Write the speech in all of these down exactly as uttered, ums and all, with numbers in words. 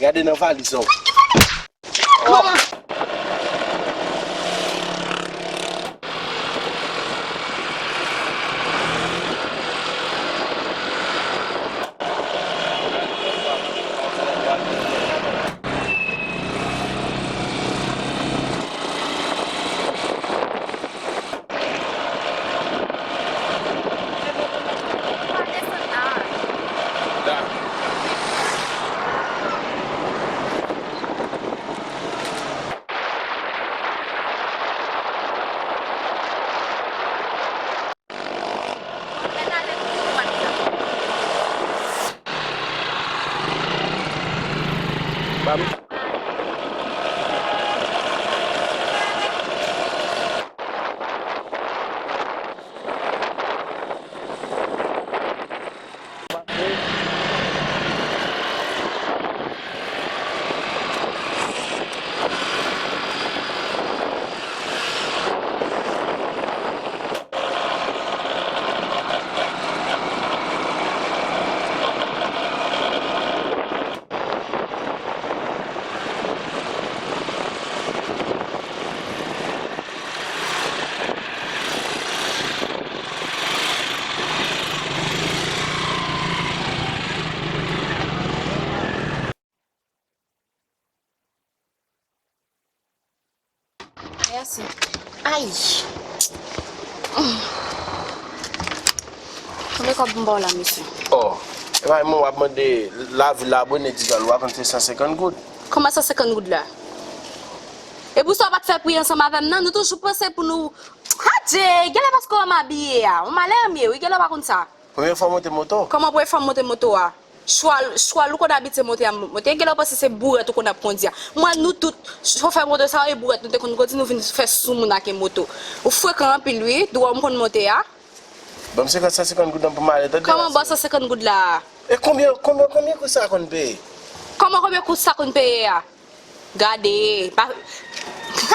Gade nan valiz ou. Mèsi. Ay! Konbyen kòb m ba w la, mesye? Oh, e pa mwen w ap mande lavil la abone, di dòl, w ap vann se san senkant goud. Kòman san senkant goud la? E pou sa w pa t fè pri ansanm avè m nan, nou toujou panse pou nou. Adje, genlè paske w wè m abiye a. Ou malè m ye, wi, genlè w pa konn sa. Premye fwa w monte moto? Kòman premye fwa m monte moto a? Chwa, chwa louko n abitye monte a, monte. Genlè w panse se bourèt ou konn ap kondi a. Mwen, nou tout, chofè moto sa yo, e bourèt nou te konn kondi, nou vin fè soumoun ak yon moto. Ou frekan anpil, wi, dwa w m konn monte a. Ban m senkant, san senkant goud nan pou m ale, tande. Kòman ban san senkant goud la? E konbyen, konbyen, konbyen kou sa konn peye? Kòman konbyen kou sa konn peye a? Gade, pa.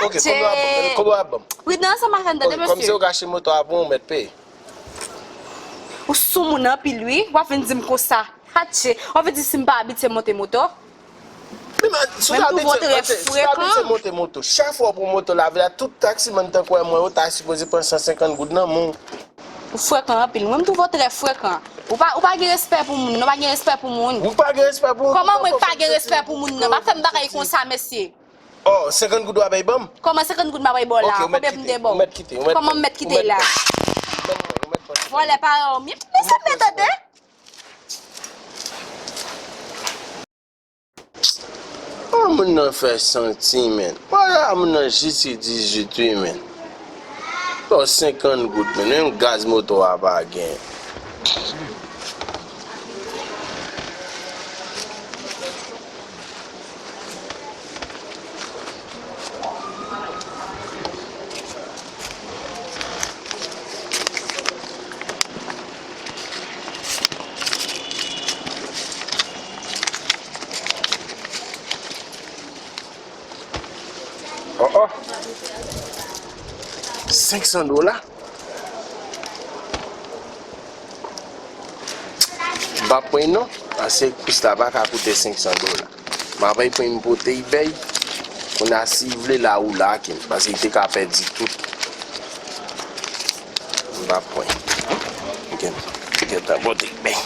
Ok, konbyen w ap ban m? Konbyen w ap ban m? Wi, nan sa m ap fè m tande, mesye. Ok, kòm se ou k achte moto a pou mwen, ou mèt peye. Ou soumoun anpil, wi. W ap vin di m konsa. Atche, w ap vin di si m pa abitye monte moto? Mwen, m twouve w trè frekan. Si w abitye monte moto, chak fwa w pran moto lavil la, tout taksimann tankou mwen yo ta sipoze pran san senkant goud nan men w. Ou frekan anpil. Mwen, m twouve w trè frekan. Ou pa, ou pa gen respè pou moun, non, pa gen respè pou moun. Ou pa gen respè pou moun? Kòman mwen pa gen respè pou moun nan? Pa fè m bagay konsa, mesye. Oh, senkant goud w ap bay ban m? Kòman senkant goud m ap bay ba w la? Konbyen m te ba w? Kòman m mèt kite la? Vòlè pa yon mi. Mesye, m tande. An moun nan fè santi, menn. Wala, moun nan jis dizuit wi, menn. Bon, senkant goud, menn. Menm gaz moto a pa gen. Oh, oh. Senk san dola? M pa pran non, paske kous la pa ka koute senk san dola. M ap pran m pote eBay. Kounye a, si l vle, l a ou lage m, paske l te ka pèdi tout. M pa pran. Gen, gentan pote eBay.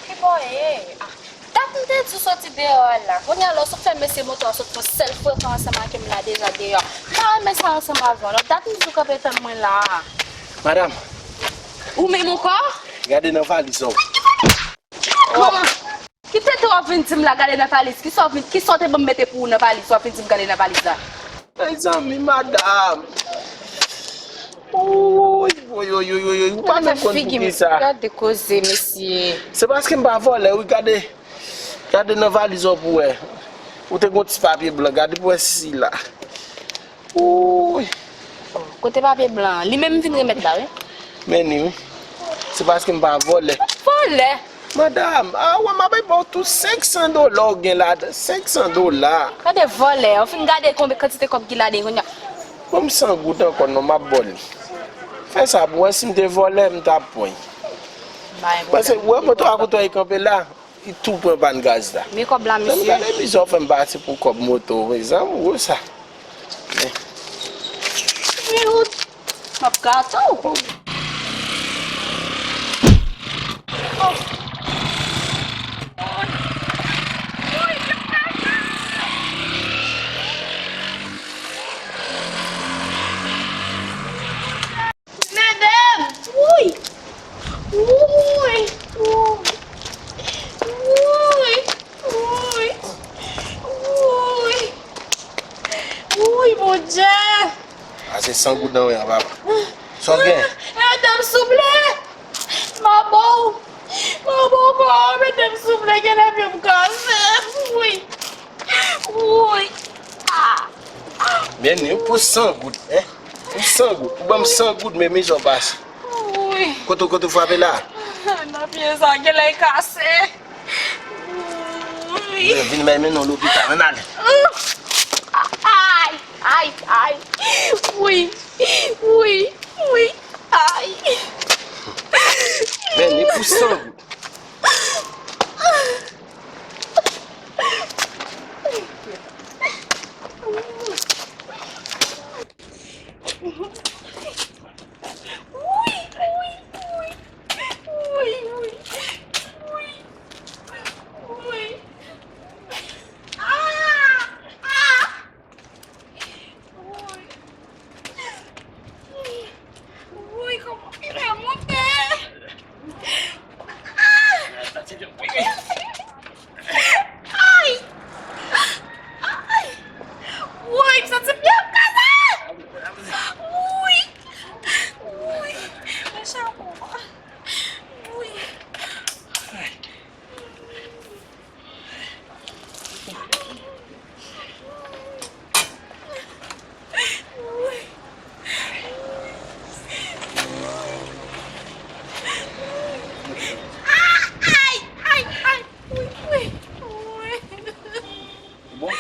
Ki bò ye? Ah, dat m te di w soti deyò a la. Kounye a la, w sot fè mesye moto a sot pran sèl frekan ansanm ak m la deja deyò. M pa renmen sa ansanm avè w non. Dat m di w kanpe tann mwen la a. Madanm. Ou menm ankò? Gade nan valiz ou. Kòman? Ki tenten w ap vin di m la, gade nan valiz? Kisa w vin, kisa w te ban m mete pou ou nan valiz, w ap vin di m gade nan valiz la? Mezanmi, madanm. Woy, woy, woy, woy, woy, ou pa menm konn poukisa. Gade koze, mesye. Se paske m pa vòlè, wi, gade. Gade nan valiz ou pou wè. Ou te gon ti papye blan, gade pou wè si la. Woy. Kote papye blan an? Li menm m vin remèt la, wi. Men ni, wi. Se paske m pa vòlè. Vòlè? Madanm, a wè, m ap bay ba w tou senk san dola w gen ladan. Senk san dola. Gade vòlè, ou fin gade konbyen kantite kòb ki ladan kounye a. Ban m san goud ankò non, m ap ba w li. Fè sa pou wè si m te vòlè, m t ap pran. Bay Paske, wè, moto a kote w kanpe la, li tou pran pàn gaz la. Men kòb la, mesye. Gade mizè w fè m pase pou kòb moto, mezanmi, wè sa. Men. Men ou, m ap gate w. Mèdèm! Wouy! Wouy! Wouy! Wouy! Wouy! Wouy, Bondye! A se san goud nan men an, papa. Sa w gen? Mèdèm, souple! Manman! Manman, manman, mèdèm, souple, gen lè pye m kase. Wouy! Wouy! Ah! Men ni pou san goud, en? Pou san goud. Ou ban m san goud, men mizè w pase. Wouy! Kote, kote w frape la? Nan pye sa, gen lè l kase. Wouy! Vin, vin, men, men nou lopital, ann ale. Ay, ay, ay. Wouy! Wouy! Wouy! Ay! Men ni pou san goud. Woy, kòman m fè monte? Ah! Ay! Ay! Woy, m santi pye m kaze! Woy! Woy! Men chapo. Woy! Bon.